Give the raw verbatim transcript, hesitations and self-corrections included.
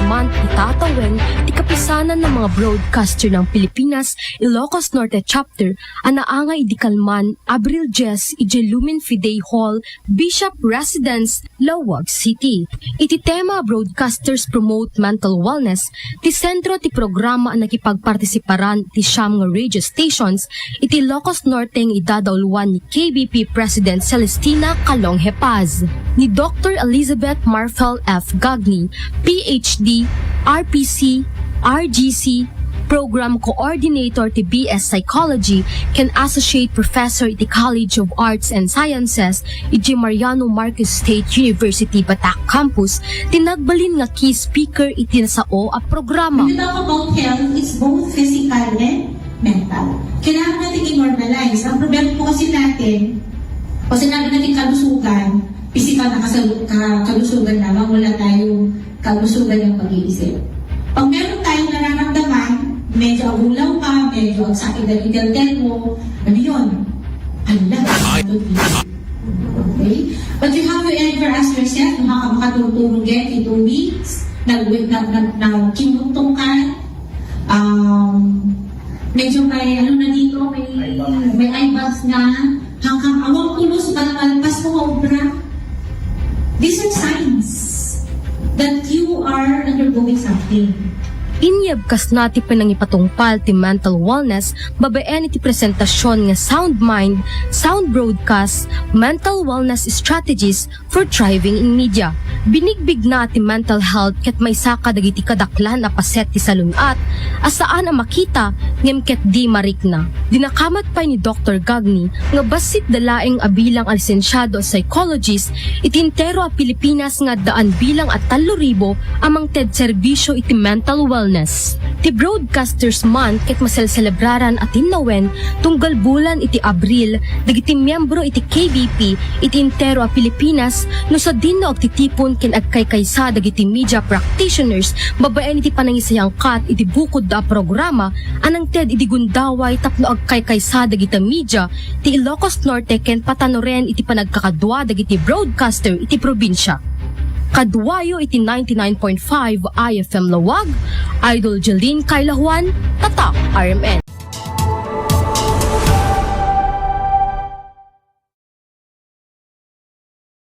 Month itatawen ti Kapisanan ng mga Broadcaster ng Pilipinas, Ilocos Norte Chapter, a naangay idi kalman, Abril dies, idiay Lumen Fidei Hall, Bishop Residence, Laoag City. Iti tema, Broadcasters Promote Mental Wellness, ti sentro ti programa a nakipagpartisiparan ti siam nga radio stations iti Ilocos Norte nga idadauluan ni K B P President Celestina Calonge Paz, ni Doctor Elizabeth Marfel F. Gagni, P H D, R P C, R G C, Program Coordinator ti B S Psychology ken Associate Professor iti College of Arts and Sciences iti Mariano Marcos State University Batac Campus ti nagbalin nga key speaker iti nasao a programa. When you talk about health, it's both physical and mental. Kailangan natin i-normalize. Ang problema po kasi natin, pag sinabi natin kalusugan, physical na kasal- ka- kalusugan lamang, wala tayong kalusugan ng pag-iisip. Pag meron tayong nararamdaman, medyo agulaw ka, medyo agsakit ang inteltel mo, ano yun? Ala, okay? But you have to ever ask yourself, makaka- makatulog-tulog yan in two weeks? Nag- nag- nag- nagkimutong ka? Um, medyo may ano na dito, may, may eye bags na, hanggang awang pulos, malpas mo obra. These are signs that you are undergoing something. Inyeb kasna ti panangipatungpal ti mental wellness babaen iti presentasyon nga Sound Mind, Sound Broadcast, Mental Wellness Strategies for Thriving in Media. Binigbigna ti mental health ket maysa kadagiti kadaklan a paset ti salun-at a saan a makita ngem ketdi marikna. Dinakamat pay ni Doktor Gagni nga bassit da laeng a bilang a lisensiado a psychologist iti entero a Pilipinas nga addaan bilang a tallo ribu a mangted serbisyo iti mental wellness. Ti Broadcasters Month ket maselselebraran a tinnawen tunggal bulan iti Abril dagiti miyembro iti K B P iti entero a Pilipinas no sadino agtitipon ken agkaykaysa dagiti media practitioners babaen iti panangisayangkat iti bukodda a programa a nangted idi gundaway tapno agkaykaysa dagiti media ti Ilocos Norte ken patanoren iti panagkakadua dagiti broadcaster iti probinsia. Kaduayo iti ninety-nine point five I F M Laoag, Idol Jeline Kailahuan, Tatak R M N.